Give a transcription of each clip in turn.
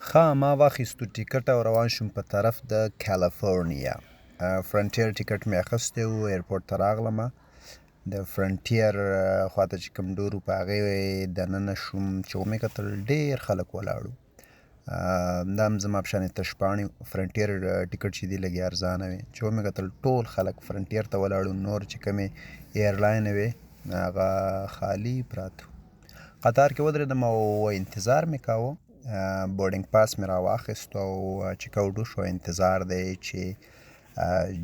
ښه، ما واخیستو ټیکټ او روان شوم په طرف د کالیفورنیا. فرنټیر ټیکټ مې اخیستی و، ایرپورټ ته راغلم. د فرنټیر خواته چې کوم ډور و، په هغې دننه شوم. چې ومې کتل، ډېر خلک ولاړ وو. دا هم زما په شانې تش پاڼې. فرنټیر ټیکټ چې دی، لږې ارزانه وي. چې ومې کتل، ټول خلک فرنټیر ته ولاړ وو. نور چې کومې ایرلاین وې، هغه خالي پراته. قطار کې ودرېدم او انتظار مې کاوه. Boarding pass مې راواخیست او چک اوټ وشو. انتظار دی چې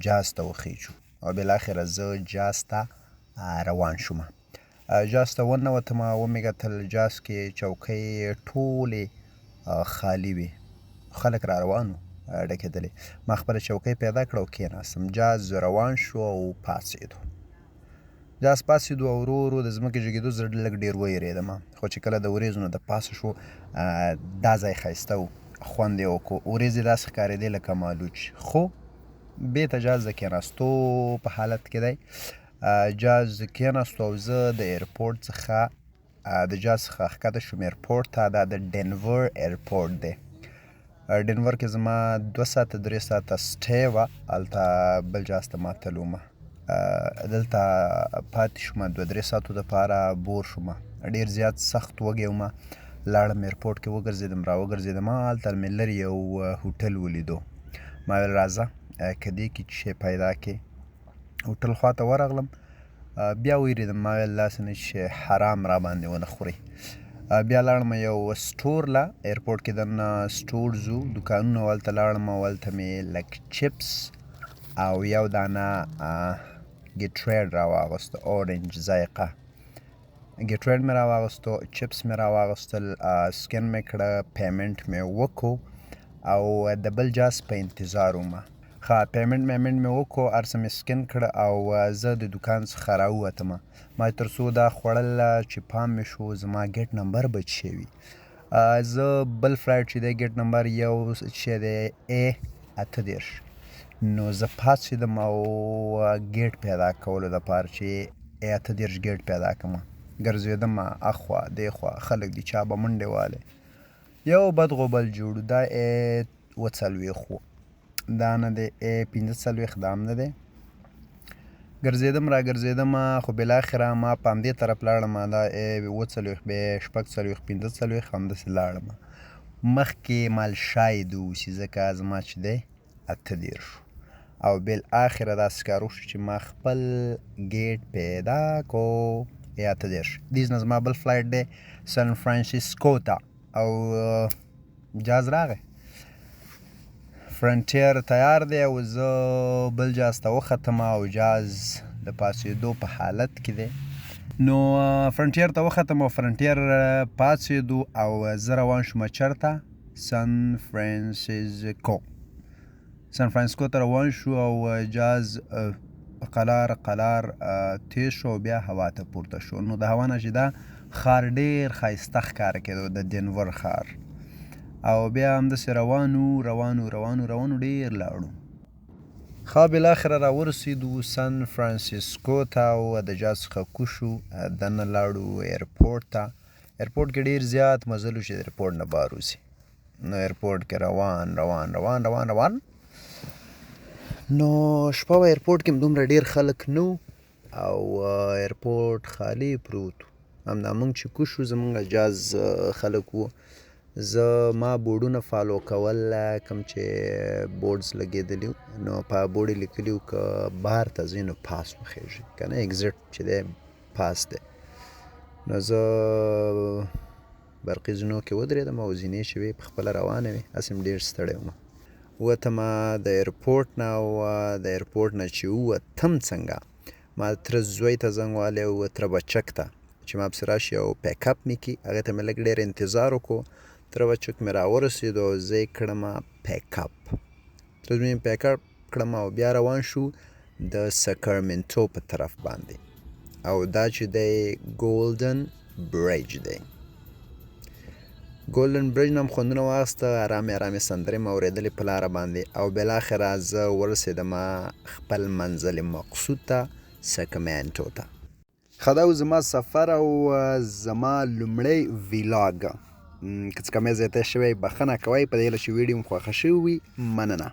جاز ته وخیجو او بالاخره زه جاز ته روان شوم. جاز ته وننوتم، ومې کتل، جاز کې چوکۍ ټولې خالي وې، خلک را روان وو، ډکېدلې. ما خپله چوکۍ پیدا کړه او کېناستم. جاز روان شو او پاڅېدو. جاز پاڅېدو او ورو ورو د ځمکې جګېدو زه لږ ډېر وېرېدم، خو چې کله د ورېځو نه د پاسه شو، دا ځای ښایسته و، خوند یې وکړو. ورېځې داسې ښکارېدې لکه مالوچ. خو بیرته جاز د کېناستو په حالت کې دی. جاز کېناستو او زه د ایرپورټ څخه، د جاز څخه ښکته شوم ایرپورټ ته. دا د ډنور ایرپورټ دی. ډنور کې زما 2 ساعته 3 ساعته stay وه. هلته بل جاز ته ما تلومه. دلته پاتې شوم 2-3 ساعتو دپاره. بور شوم، ډېر زیات سخت وږی وم. لاړم، ایرپورټ کې وګرځېدم، را وګرځېدم. هلته مې لرې یو هوټل ولیدو. ما ویل راځه که دې کې څه شی پیدا کې. هوټل خواته ورغلم، بیا ویریدم. ما ویل داسې نه چې حرام را باندې ونه خوري. بیا لاړم یو store له، ایرپورټ کې دننه stores و، دوکانونه. هلته لاړم او هلته مې لږ چپس او یو دانه Gatorade راواغوستو، orange ذایقه Gatorade مې راواغوستو، چپس مې راواغوستل. سکن مې کړه، payment مې وکړو او د بل جاز په انتظار وم. ښه، payment میمنټ مې وکړو، هر څه مې سکن کړ او زه د دوکان څخه راووتم. ما تر څو دا خوړل چې پام مې شو، زما gate number به څه وي؟ زه بل flight چې دی، gate number یو چې دی A38. نو زه پاڅېدم او gate پیدا کولو دپاره چې A38 gate پیدا کړم، ګرځېدم اخوا دیخوا. خلک دي، چا به منډې والې، یو بد غوبل جوړ. دا A47 و، دا نه دی. A45، دا هم نه دی. ګرځېدم را ګرځېدم، خو بالاخره ما په همدې طرف لاړم. دا A47، بیا 46، 45، همداسې لاړم مخکې. مال شاید اوسي، ځکه زما چې دی 38. او بالاخره داسې کار وشو چې ما خپل gate پیدا کو، A38. دې نه زما بل flight دی سان فرانسیسکو ته. او جاز راغی، فرنټیر تیار دی او زه بل جاز ته وختم او جاز د پاڅېدو په حالت کې دی. نو فرنټیر ته وختم او فرنټیر پاڅېدو او زه روان شوم. چرته؟ سان فرانسیسکو. سان فرانسیسکو ته روان شو او جاز په قلار قلار تیز شو او بیا هوا ته پورته شو. نو د هوا نه چې دا ښار ډېر ښایسته ښکاره کېدو، د دنور ښار. او بیا همداسې روانو روانو روانو روانو، ډېر لاړو. ښه، بالاخره را ورسېدو سان فرانسیسکو ته او د جاز څخه کوز شو، دننه لاړو ایرپورټ ته. ایرپورټ کې ډېر زیات مزل و چې د ایرپورټ نه بهر وځي. نو ایرپورټ کې روان روان روان روان روان، نو شپه وه. ایرپورټ کې هم دومره ډېر خلک نه او ایرپورټ خالی پروت. همدا موږ چې کوز شو، زمونږ جاز خلک وو. زه ما بورډونه follow کول، کوم چې boards لګېدلي. نو په بورډ یې لیکلي وو که بهر ته ځئ نو پاس وخېژئ، که نه exit چې دی پاس دی. نو زه برقي زینو کې ودرېدم او زینې چې وې، په خپله روانه وې. هسې هم ډېر ستړی وم. ووتم د ایرپورټ نه او د ایرپورټ نه چې ووتم، څنګه ما تره زوی ته زنګ والی و، تره بچک ته، چې ما پسې راشي او pick up مې کړي. هغې ته مې لږ ډېر انتظار وکړو. تره بچک مې راورسېدو او زه یې کړم pick up. تره زوی مې pick up کړم او بیا روان شو د سکرمنټو په طرف باندې. او دا چې دی، Golden Bridge دی. Golden Bridge نه هم خوندونه واخیسته. ارامې ارامې سندرې مې اورېدلې په لاره باندې او بالاخره زه ورسېدم خپل منزل مقصود ته، سکرمنټو ته. ښه، دا و زما سفر او زما لومړی vlog. که څه کمی زیاتی شوی بخښنه کوئ. په دې هیله چې ویډیو مو خوښه شوې وي. مننه.